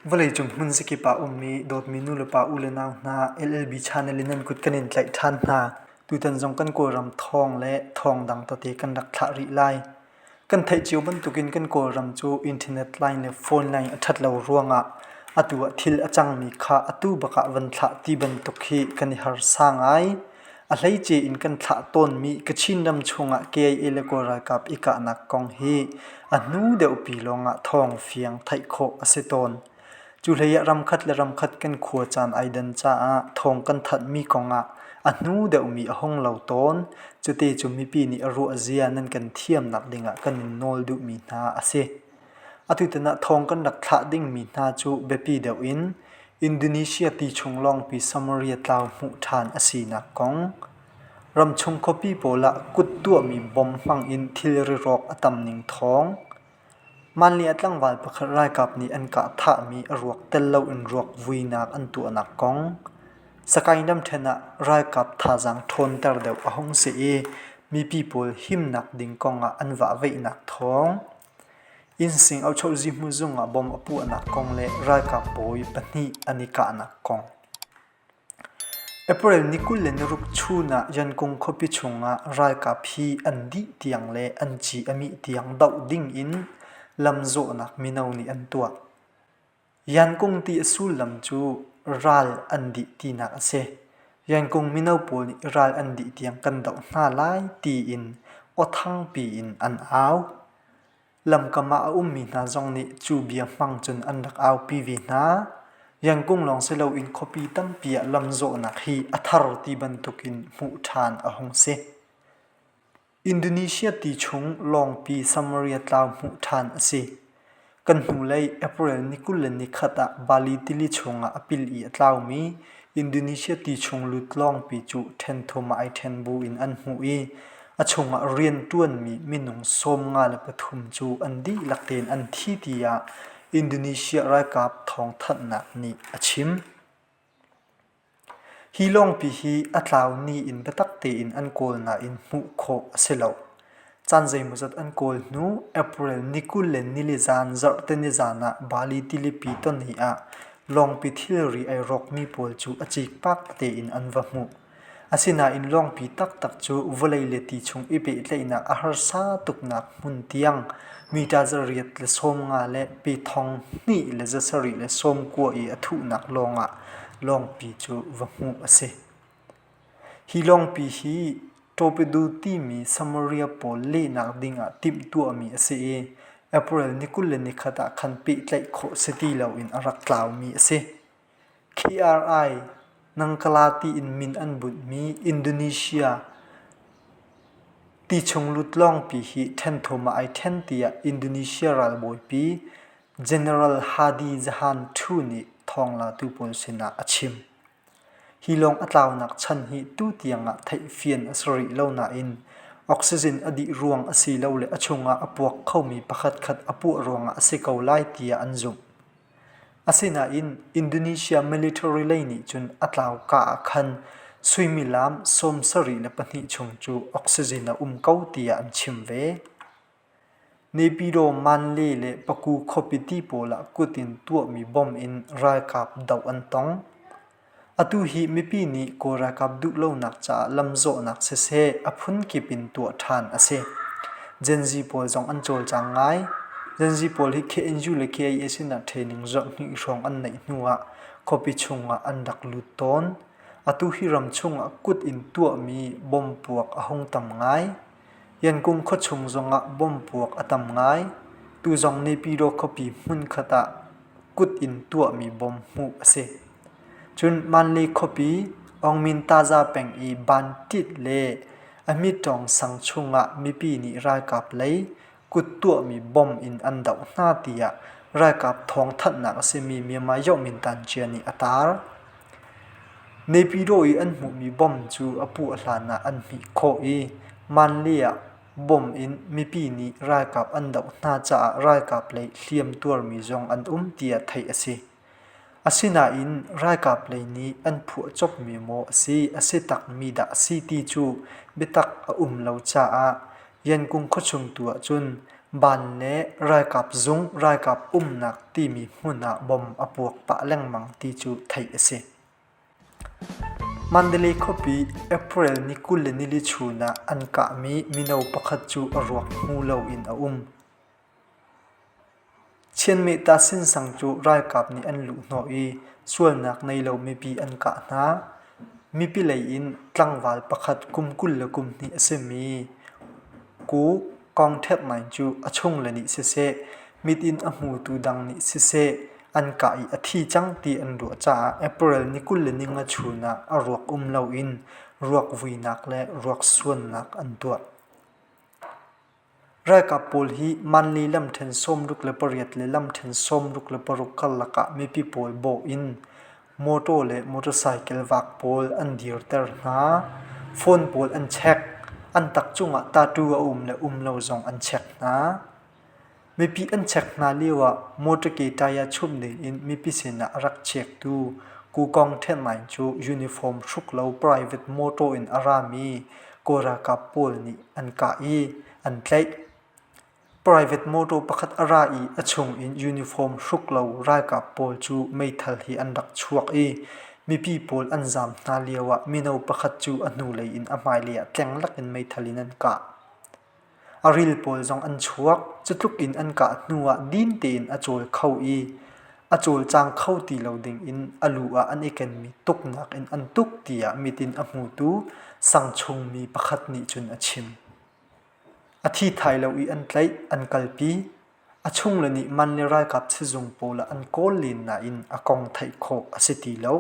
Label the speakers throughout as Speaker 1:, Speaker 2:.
Speaker 1: Vawleicung hmun zakip ah ummi dawtmi nulepa ulenau hna LLB channel in nan kut kan in tlaih ṭhan hna. Tutan zong kan Kawlram thawng le thawng dang tete kan rak thlah rih lai. Kan theih cio bantukin kan Kawlram cu internet line le phone line a ṭhat lo ruangah atu ah thil a cangmi kha atu bak ah van thlah ti bantuk hi kan i harsa ngai. A hleice in kan thlah tawnmi Kachin ram chungah KIA le Kawl ralkap i kahnak kong hi a hnu deuhpi lawngah thawng fiang theih khawh a si tawn. Cu hlei ah ramkhat le ramkhat kan khua caan ai dan caah thawng kan thanhmi kongah a hnu deuhmi a hung lo tawn. Cute cu mipi nih a ruah zia nan kan thiamnak dingah kan in nawl duhmi hna a si. Atutan ah thawng kan rak thlah dingmi hna cu biapi deuh in Indonesia ti chung lawngpi Samaria tlau hmuh ṭhan a sinak kong, ramchung khuapi pawl ah kut tuahmi bom hmang in thilri rawk a tam ning thawng, Manli ah tlangval pakhat ralkap nih an kah thahmi a ruak tel loin ruak vuinak an tuahnak kong, Sakaing ramṭhen ah ralkap thazaang ṭhawnter deuh a hung si i mipi pawl himnak ding kong ah an vahveihnak thawng, Innsing Auchohzi hmuzung ah bom a puahnak kong le ralkap bawi pahnih an i kahnak kong. April ni 26 chun ah Yankung khuapi chungah ralkap hi an dih tiang le an ci a mih tiang doh ding in lamzawhnak mino nih an tuah. Yankung ti a sullam cu ral an dih tinak a si. Yankung mino pawl nih ral an dih tiang kan doh hna lai tiin aw thangpi in an au. Lamkam ah a ummi hna zong nih cu bia hmang cun an rak aupi ve hna. Yangon lawng si loin khuapi tampi ah lamzawhnak hi a thar ti bantukin hmuh ṭhan a hung si. Indonesia ti chung lawngpi Samaria tlau hmuh ṭhan a si. Kan hnulei April ni 21 ah Bali tili chungah a pil i a tlaumi Indonesia ti chung lut lawngpi cu ṭhenthum ah ai ṭhen bu in an hmuh i a chungah rianṭuanmi minung 53 cu an dihlak tein an thi tiah Indonesia ralkap thawngthanhnak nih a chim. Hi lawngpi hi a tlau ni in biatak tein an kawl nain hmuh khawh a si lo. Caan zeimawzat an kawl hnu April ni 24 zan zarhteni zan ah Bali tilipi tawne ah lawngpi thilri ai rawkmi pawl cu a cikpak tein an va hmuh. Asinain lawngpi taktak cu vawlei le ti chung i pehtlaihnak a harsa tuknak hmun tiang mita 850 le pe 2790 i a thuhnak lawngah lawngpi cu va hmuh a si. Hi lawngpi hi torpedo timi Samaria pawl lehnak dingah timhtuahmi a si i April ni 21 ah khan pehtlaih khawh si ti loin a rak tlaumi a si. KRI Nangkala tiin min an bunhmi Indonesia tichung lut lawngpi hi ṭhenthum ah ai ṭhen tiah Indonesia ralbawipi General Hadi Jahan Thu nih thawnglatu pawl sinah a chim. Hi lawng a tlaunak chan hi tutiang ah theihfian a si rih lo nain oxygen a dih ruang asilole a chungah a puak khomi pakhatkhat a puah ruangah a si ko lai tiah an zumh. Asinain Indonesia military lei nih cun a tlauka ah khan suimilam 72 chung cu oxygen a um ko tiah an chim ve. Naypyidaw, Manle le Paku khuapi ti pawl ah kut in tuahmi bomb in ralkap doh an tong. Atu hi mipi nih Kawl ralkap duhlonak caah lamzawhnak siseh a phunkip in tuah ṭhan a si. Gen Z pawl zong an cawlcang ngai. Gen Z pawl hi KNU le KIA sinah training zarhhnih hrawng an neih hnu ah khuapi chungah an rak lut tawn. Atu hi ram chungah kut in tuahmi bomb puak a hung tam ngai. Yankung khuachung zongah bomb puak a tam ngai. Tuzong Naypyidaw khuapi hmunkhat ah kut in tuahmi bomb hmuh a si. Cun Manlay khuapi Aungmin Taza peng i Bantit le Amitawng sang chungah mipi nih ralkap lei kut tuahmi bomb in an doh hna tiah ralkap thawngthanhnak a simi Myanmar Yohmin Tancia nih a taar. Naypyidaw i an hmuhmi bomb cu a puah hlanah an hmih khawh i Manlay ah bomb in mipi nih ralkap an doh hna caah ralkap lei hliamtuarmi zong an um tiah theih a si. Asinain ralkap lei nih an phuahcopmi maw a si, a si takmi dah a si ti cu biatak a um lo caah Yangon khuachung tu ahcun Ban le ralkap zung ralkap umnak timi hmun ah bom a puak pah lengmang ti cu theih a si. Mandalay khuapi April ni 24 chun ah an kahmi mino pakhat cu a ruak hmu loin a um. Chianmehta sinsang cu ralkap nih an luhhnawh i sualnak nei lo mipi an kah hna. Mipi lei in tlangval pakhat kum 22 a simi Ku Kong Htet Naing cu a chungle nih siseh, mit in a hmutu dang nih siseh an kah i a thi cang ti an ruah caah April ni 25 chun ah a ruak um loin ruak vuinak le ruak suannak an tuah. Ralkap pawl hi Manli lamṭhen 68 le lamṭhen 66 karlak ah mipi pawl bawh in mawṭaw le motorcycle vak pawl an dirter hna. Phone pawl an check. An tak cungah tattoo a um le um lo zong an check hna. Mipi an check hna lioah mawṭa ke taya chumh dingin mipi sinah a rak chektu Kukong Ṭhenhnaing cu uniform hruk lo private mawṭaw in a rami Kawl ralkap pawl nih an kah i an tlaih. Private mawṭaw pakhat a ra i a chungin uniform hruk lo ralkap pawl cu meithal he an rak chuak i mipi pawl an zaam hna lioah mino pakhat cu a hnulei in a hmailei ah tleng lakin meithal in an kah. A ril pawl zong an chuak. Cutluk in an kah hnuah din tein a cawl kho i a cawlcang kho ti lo dingin a lu ah an i kenmi tuknak in an tuk tiah mit in a hmutu sangchung mi pakhat nih cun a chim. A thi thai lo i an tlaih, an kalpi. A chungle nih man le ralkap sizung pawl ah an kawl len nain a kong theih khawh a si ti lo.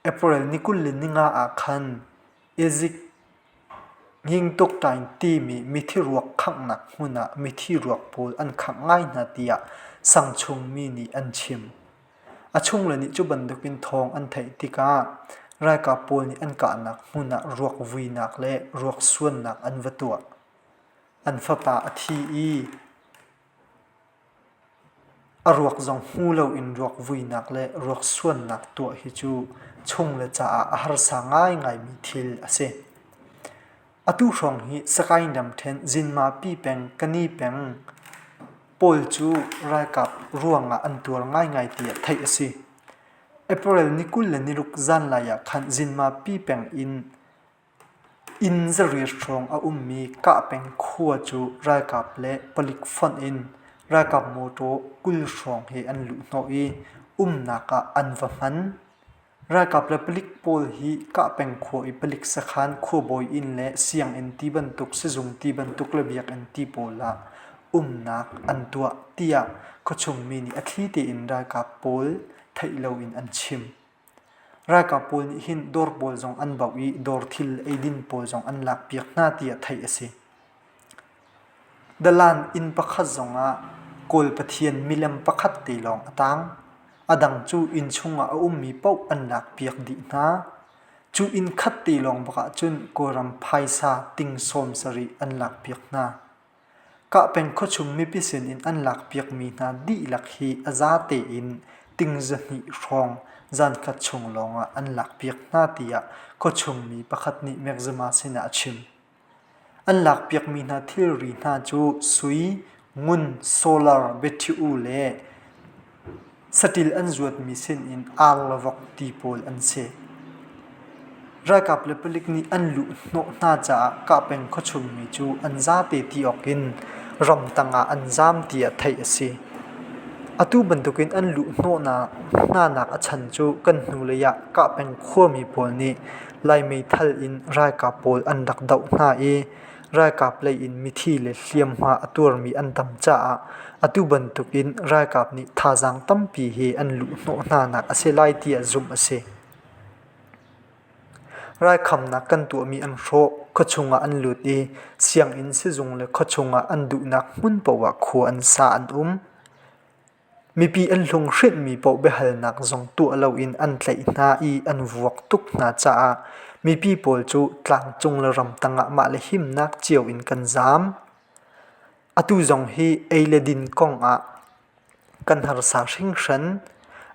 Speaker 1: April ni 25 ah khan Ezik Ngingtukṭaing timi mithi ruak khanghnak hmun ah mithi ruak pawl an khangh ngai hna tiah sangchung mi nih an chim. A chungle nih cu bantukin thawng an theih tikah ralkap pawl nih an kahnak hmun ah ruak vuinak le ruak suannak an va tuah. An fapa a thi i A ruak zong hmu loin ruak vuinak le ruak suannak tuah hi cu chungle caah a harsa ngaingaimi thil a si. Atu hrawng hi Sakaing ramṭhen Zinmapi peng Kani peng pawl cu ralkap ruangah an tuar ngaingai tiah theih a si. April ni 26 zanlai ah khan Zinmapi peng in Inn zariat hrawng a ummi Kahpeng khua cu ralkap le palik fonh in ralkap mawṭaw 20 hrawng he an luhhnawh i umnak ah an va hman. Ralkap le palik pawl hi Kahpeng khua i palik sakhan, khuabawi inn le sianginn ti bantuk sizung ti bantuk le biakinn ti pawl ah umnak an tuah tiah khuachung mi nih a thli tein ralkap pawl theih loin an chim. Ralkap pawl nih hin dawr pawl zong an bauh i dawr thil eidin pawl zong an lakpiak hna tiah theih a si. Dalan inn pakhat zongah Kawl pathian milem pakhat te lawng a tang. A dang cu inn chungah a ummi paoh an lakpiak dih hna. Cu inn khat te lawng bak ahcun Kawlram phaisa ting 70 an lakpiak hna. Kahpeng khuachung mipi sinin an lakpiakmi hna dihlak hi a zate in ting 200 hrawng zankhat chung lawngah an lakpiak hna tiah khuachung mi pakhat nih Maxima sinah a chim. An lakpiakmi hna thilri hna cu sui, ngun, solar, battery le Saṭil an zuatmi sinin ar le vok ti pawl an si. Ralkap le palik nih an luhhnawh hna caah Kahpeng khuachung mi cu an zate ti awk in ramtang ah an zaam tiah theih a si. Atu bantukin an luhhnawh hnanak a chan cu kan hnulei ah Kahpeng khuami pawl nih Lai meithal in ralkap pawl an rak doh hna i Ralkap lei in mithi le hliamhma a tuarmi an tam caah atu bantukin ralkap nih thazaang tampi he an luhhnawh hnanak a si lai tiah zumh a si. Ralkhamnak kan tuahmi an hrawh, khuachung ah an lut i sianginn sizung le khuachung ah an duhnak hmun paoh ah khua an sa an um. Mipi an hlunghrinhmi paoh biahalnak zong tuah loin an tlaih hna i an vuak tuk hna caah mipi pawl cu tlangcung le ramtang ah mah le himnak cio in kan zaam. Atu zong hi ei le din kong ah kan harsa hringhran.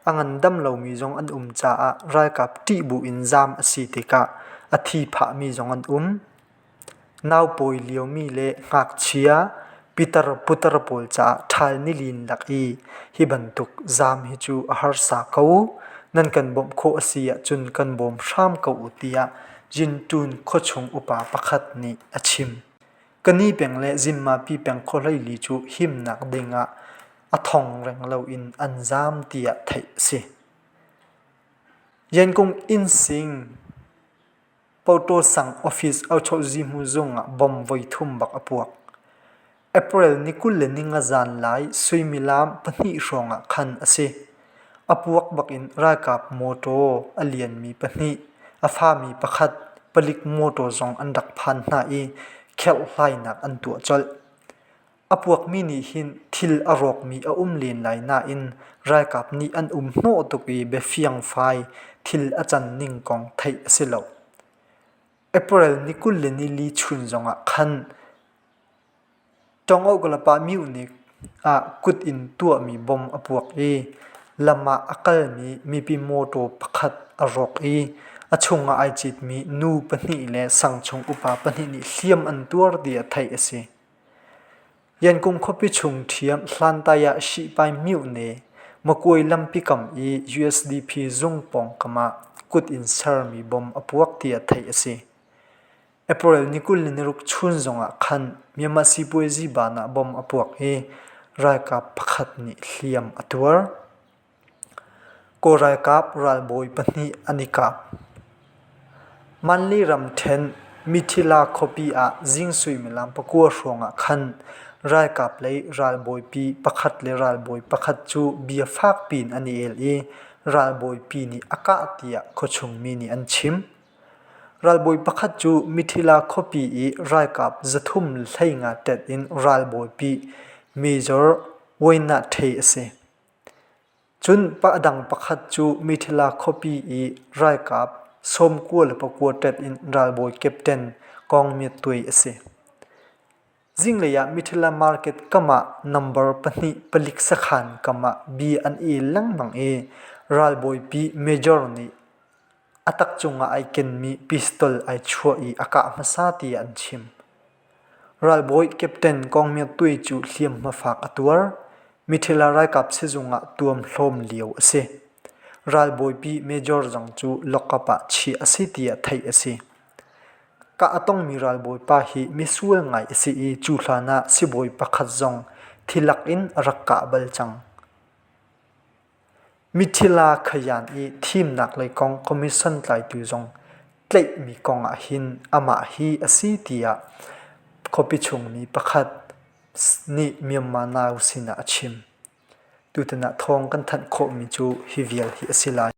Speaker 1: A ngandam lomi zong an um caah ralkap ṭih bu in zaam a si tikah a thi phahmi zong an um. Naupawi liomi le ngakchia. Pitar putar pawl caah ṭhal nilin lak i hi bantuk zaam hi cu a harsa ko. Nan kan bawmh khawh a si ahcun kan bawm hram ko u tiah Jintun khuachung upa pakhat nih a chim. Kani peng le Zimmapi peng khuahleili cu himnak ding ah a thong reng loin an zaam tiah theih a si. Yankung innsing Pawtaw sang office Auchohzihmu zung ah bomb voithum bak a puak. April ni 25 zanlai suimilam pahnih hrawng ah khan a si. A puak bakin ralkap mawṭaw a lianmi pahnih, a fami pakhat, palik mawṭaw zong an rak phan hna i kherhhlainak an tuah colh. A puakmi nih hin thil a rawkmi a um len lai nain ralkap nih an um hnawh tuk i biafiangfai thil a can ning kong theih a si lo. April ni 24 chun zongah khan Ṭongohkalapa Munich ah kut in tuahmi bomb a puak i lam ah a kalmi mipi mawṭaw pakhat a rawk i a chungah ai citmi nu pahnih le sangchung upa pahnih nih hliam an tuar tiah theih a si. Yankung khuapi chung ṭhiam Hlantai ah Shihpai Myone Makuai lampi kam i USDP zung pawngkam ah kut in sermi bomb a puak tiah theih a si. April ni 26 chun zongah khan Myanmar sipuaizi ban ah bomb a puak i ralkap pakhat nih hliam a tuar. Kawl ralkap ralbawi pahnih an i kap. Manli ramṭhen Mithila khuapi ah zing suimilam pakua hrawngah khan ralkap lei ralbawipi pakhat le ralbawi pakhat cu bia fakpi in an i el i ralbawipi nih a kah tiah khuachung mi nih an chim. Ralbawi pakhat cu Mithila khuapi i ralkap 350 ṭet in ralbawipi Major Wayne Htay a si. Cun pa dang pakhat cu Mithila khuapi i ralkap 99 ṭet in ralbawi captain Kong Myat Tuai a si. Zinglei ah Mithila market kam ah nambar pahnih palik sakhan kam ah bia an i lengmang i ralbawipi major nih a tak cungah ai kenmi pistol ai chuah i a kah hmasa tiah an chim. Ralbawi Captain Kong Myat Tui cu hliamhma fak a tuar. Mithila ralkap sizung ah tuamhlawm lio a si. Ralbawipi Major zong cu lockup ah chiah a si tiah theih a si. Kah a tongmi ralbawi pa hi misual ngai a si i cu hlan ah sibawi pakhat zong thilak in a rak kah bal cang. Mithila Khayan i thimnak lei kong commission tlaitu zong tlaihmi kong ahhin amah hi a si tiah khuapi chungmi pakhat nih Myanmar Now sinah a chim. Tutan ah thawng kan thanh khawhmi cu hi vial hi a si lai.